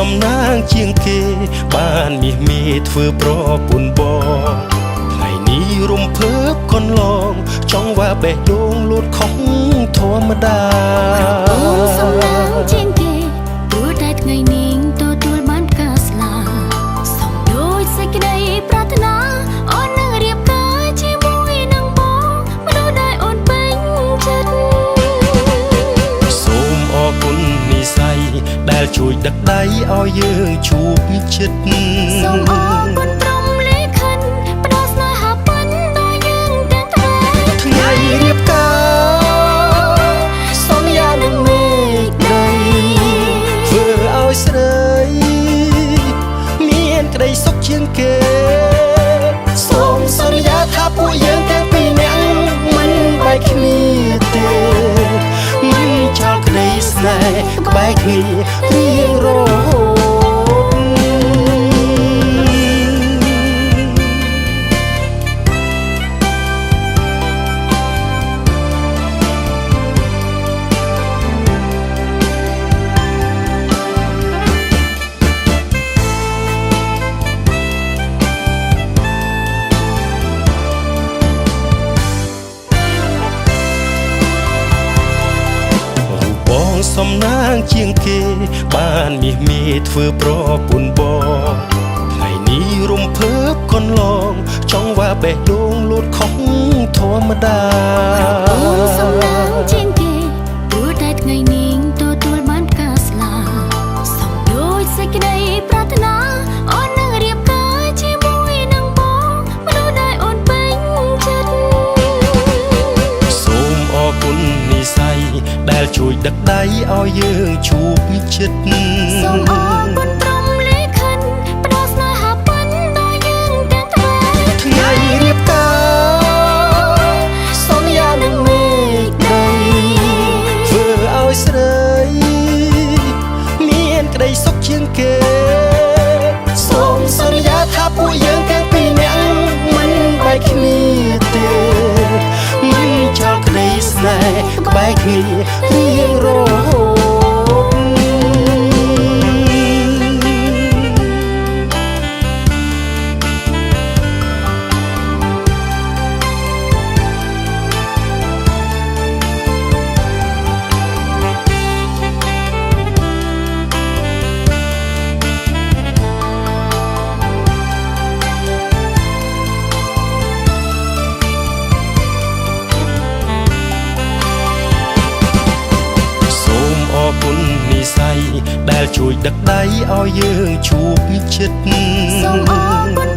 សំណាងជាងគេ បានមាសមេធ្វើប្រពន្ធបងថ្ងៃនេះរំភើបកន្លង ចង់វ៉ាបេះដូងលូតខុសធម្មតា អូនសំណាងជាងគេព្រោះតែថ្ងៃនេះទទួលបានផ្កាស្លាសូមដូចសេចក្តីប្រាថ្នាអូននឹងរៀបការជាមួយនឹងបងមនុស្សដែលអូនពេញចិត្ត សូមអរគុណនិស័យដែលជួយដឹកដៃឲ្យយើងជួបចិត្ត សូមអរគុណព្រំលិខិតផ្ដល់ស្នេហាប៉ិនដល់យើងទាំងទ្វេ ថ្ងៃរៀបការសន្យានឹងមេឃដីធ្វើឲ្យស្រីមានក្តីសុខជាងគេសូមសន្យាថាពួកយើងទាំងពីរនាក់មិនបែកគ្នាទេមិនចោលក្តីស្នេហ៍ក្បែរគ្នារៀងរហូត។ រូបបងសំណាងជាងគេ បានមាសមេធ្វើប្រពន្ធបងថ្ងៃនេះរំភើបកន្លង ចង់វ៉ាបេះដូងលូតខុសធម្មតា អូនសំណាងជាងគេព្រោះតែថ្ងៃនេះទទួលបានផ្កាស្លាសូមដូចសេចក្តីប្រាថ្នាអូននឹងរៀបការជាមួយនឹងបងមនុស្សដែលអូនពេញចិត្ត សូមអរគុណនិស័យដែលជួយដឹកដៃឲ្យយើងជួបចិត្ត សូមអរគុណព្រំលិខិតផ្ដល់ស្នេហាប៉ិនដល់យើងទាំងទ្វេ ថ្ងៃរៀបការសន្យានឹងមេឃដីធ្វើឲ្យស្រីមានក្តីសុខជាងគេសូមសន្យាថាពួកយើងទាំងពីរនាក់មិនបែកគ្នាទេមិនចោលក្តីស្នេហ៍ក្បែរគ្នារៀងរហូត។ សូមអរគុណនិស័យដែលជួយដឹកដៃឲ្យយើងជួបចិត្ត សូមអរគុណ